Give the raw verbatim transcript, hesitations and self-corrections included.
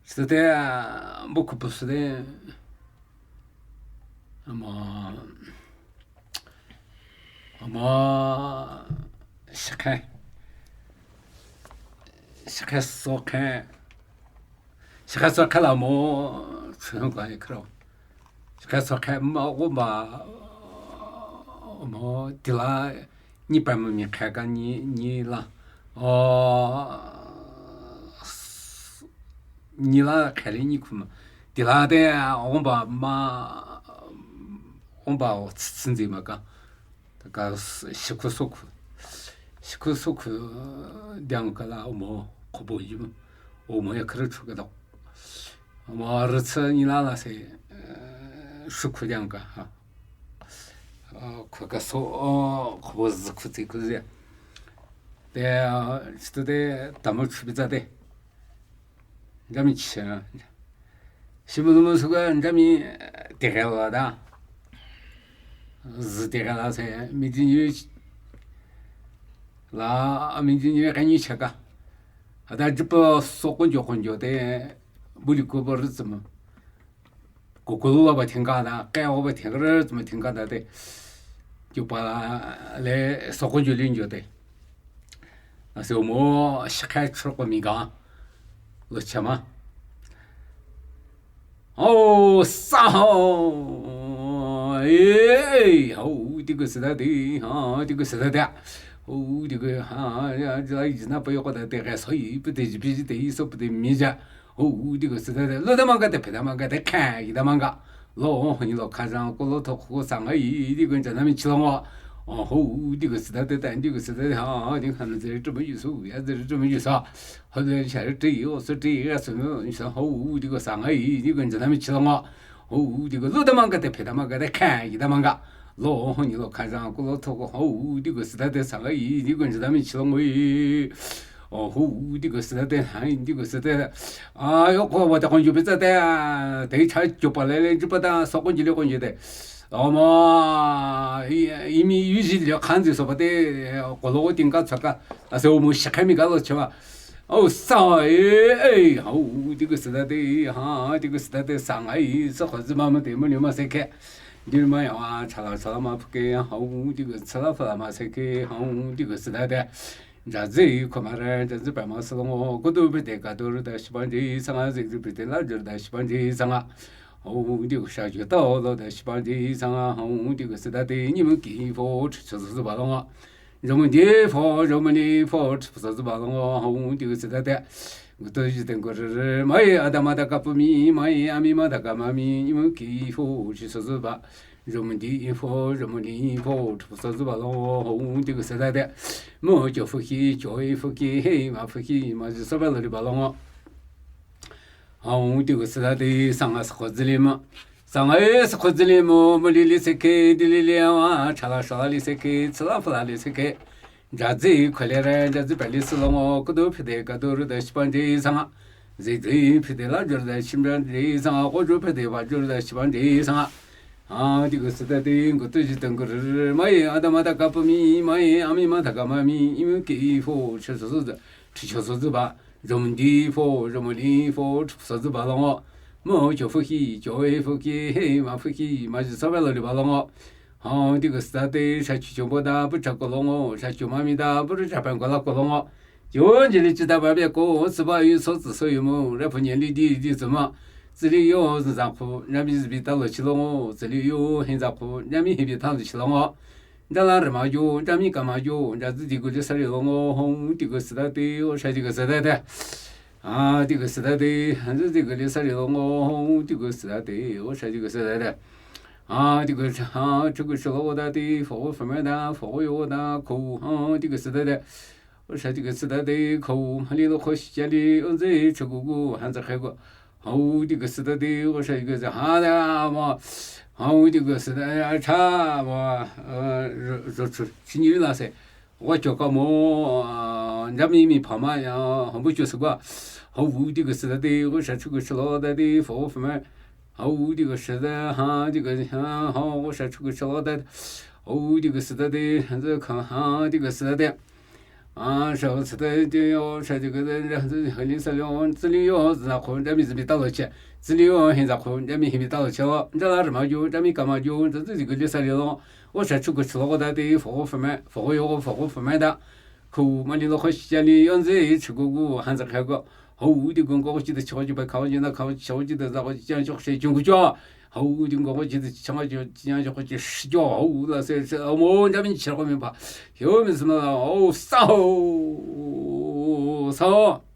Sü te, bu kupu sü te, ama, ama, shakhe, shakhe sokhe, shakhe sokhe la mo, chunga ye kro. Shakhe sokhe ma, o ma, mo, tila, nyi pa mo mi khe ka nyi, nyi la. O, nyi la khe le nyi ku ma. Tila te, o ba ma, o ba o tsinzi ma ka. Ta ka shiku soku. Shiku soku, diang ka la o mo, kobo yi mo. O mo ya kre chu ka do. O mo re tse nyi la la se, shiku diang ka ha. Kwe ka so, kwe bo zi kwe zi kwe zi. Te, chito te, tamu chubi za te. Njami chi. Shimu lumu suga, njami, tere la da. Zi tere la se, mi ji nyu, la, mi ji nyu, kanyi chaka. Ada jipa so konjo konjo te, buli ko bo ri zima. Kukulu ba tingka da, kaya ba tingka re, tuma tingka da te. Ju pa le, soko ju lin ju te. Asi mo, shakhe churko mi ga. Lo chama. O, sa ho. Eh, ho, di ko sada de, ha, di ko sada de. Ho, di ko, ha, ya, ya, ya, na pa yo ko da de, ga so yi, pe de, ji, bi, ji, de, yi, so, pe de, mi, ja. Ho, di ko sada de, lo da manga de, pe da manga de, kha, yi da manga. Lo, ho, ni lo, kha, zang, ko, lo, to, ko, sang, ai, di ko, ja, na, mi, chi, lo, ngo. O, ho, di ko sada de, ta, di ko sada de, ha, di, ha, na, zeri, tu, mi, yu, su, ya, zeri, tu, mi, yu, sa. Ho, zeri, cha, ri, ti, yo, su, ti, ya, su, mi, yu, sa, ho, di ko sang, ai, di ko, ja, na, mi, chi, lo, ngo. Ho, di ko, lo da manga de, pe da manga de, kha, yi da manga. Lo, ho, ni lo, kha, zang, ko, lo, to, ko, ho, di ko, sada de, sang, ai, di ko, ja, na, mi, chi, lo, ngo, i. O, ho, di ko sada de, hai, di ko sada de. A, yo ko wa ta konjo pe za de, te cha jo pa le le, jo pa da, so konjo le konjo de. O ma, i, i mi yu ji le khan ji so pa de, ko lo ting ka cha ka. A se o mo shakhe mi ka lo cha. O sa, e, e, ho, di ko sada de, ha, di ko sada de, sang, ai, so ko zi ma ma de, mo ni ma se ke. Di ma ya, cha la, cha la ma pu ke, ho, di ko cha la fa la ma se ke, ho, di ko sada de. Jazi khomare, jazi pama salongo, kudu pete kadur da shibanji sanga, zikzi pete lajur da shibanji sanga. Ho, di ko sha ju tao lo da shibanji sanga, ho, di ko sada de, ni mu ki fo, chu chu zu ba longo. Jomu di fo, jomu ni fo, chu chu zu ba longo, ho, di ko sada de. Gutu ji ten ko re re, mai adama da kapumi, mai ami ma da kamami, ni mu ki fo, chu chu zu ba. Jomu di fo, jomu ni fo, chu chu zu ba longo, ho, di ko sada de. Mo jo fu ki, jo i fu ki, he ma fu ki, ma ji so ba lo li ba longo. Ho, di ko sada de, sanga sa ko zi li ma. Sanga e sa ko zi li mo, mo li li se ke, di li li wa, cha la sha la li se ke, tsa la fa la li se ke. Jazi khole re, jazi pa li salongo, kudu pete kadur da shibanji sanga. Zikzi pete lajur da shibanji sanga, ko ju pete ba jur da shibanji sanga. A, di ko sada de, ko tu ji tang ko re, mai, adama da kapumi, mai, ami ma da kamami, imu ki fo, chu chu zu, chu chu zu ba, jomu di fo, jomu ni fo, chu chu zu ba longo. Mo jo fu ki, jo e fu ki, he ma fu ki, ma ji so ba lo li ba longo. Ho, di ko sada de, sha chu chu bo da, bu cha ko longo, sha chu ma mi da, bu cha pa ko la ko longo. Yo, ji li chi da ba be ko, si ba yu so zi so yu mo, re pu nian li di di zi ma. Zi li yo, zi za pu, nya mi zi bi ta lo chi longo, zi li yo, hin za pu, nya mi hin bi ta lo chi longo. Nda la re ma yo, nya mi ka ma yo, nya zi di ko li sa li longo, ho, di ko sada de, o sha di ko sada de. A, di ko sada de, zi di ko li sa li longo, ho, di ko sada de, o sha di ko sada de. A, di ko, ha, chu ko shi lo da de, fo, fo me da, fo, yo da, ko, ha, di ko sada de. O sha di ko sada de, ko, ha li lo ko shi ya li, o zi, chu ko ko, han za khe ko. Ho, di ko sada de, o sha di ko sa, ha da, ma. Ho, di ko sada, a, cha, ma, a, zo, zo, chu, chi ni la se. Wa cho ka mo, a, nya mi mi pa ma ya, ha bu cho se kwa. Ho, di ko sada de, o sha chu ko shi lo da de, fo, fo me. Ho, di ko sada, ha, di ko, ha, ho, o sha chu ko shi lo da. Ho, di ko sada de, ha, za ka, ha, di ko sada de. A, sha tsü te te yo, sha te ke te, heli sa lyo, tsü lyo, za ko, da mi zi mi ta lo che. Tsü lyo, hin za ko, da mi hin mi ta lo che lo. Da la ma ju, da mi ka ma ju, da zi ke lyo sa lyo lo. O sha chu ko chu lo ko da te, fo ko fo me, fo ko yo ko, fo ko fo me da. Ko ma li lo ko sha li, yon zi, chu ko gu, han za ka ko. Ho, di gun ko chi de cho chi ba ka ji na ka cho chi de za ko chi cho she jung ko cho. Ho, di gun ko chi de cho chi cho ko chi shi cho. Ho, la se se, mo, da mi chi ko mi ba. Yo, mi zi ma la, o, sa ho. Sa ho.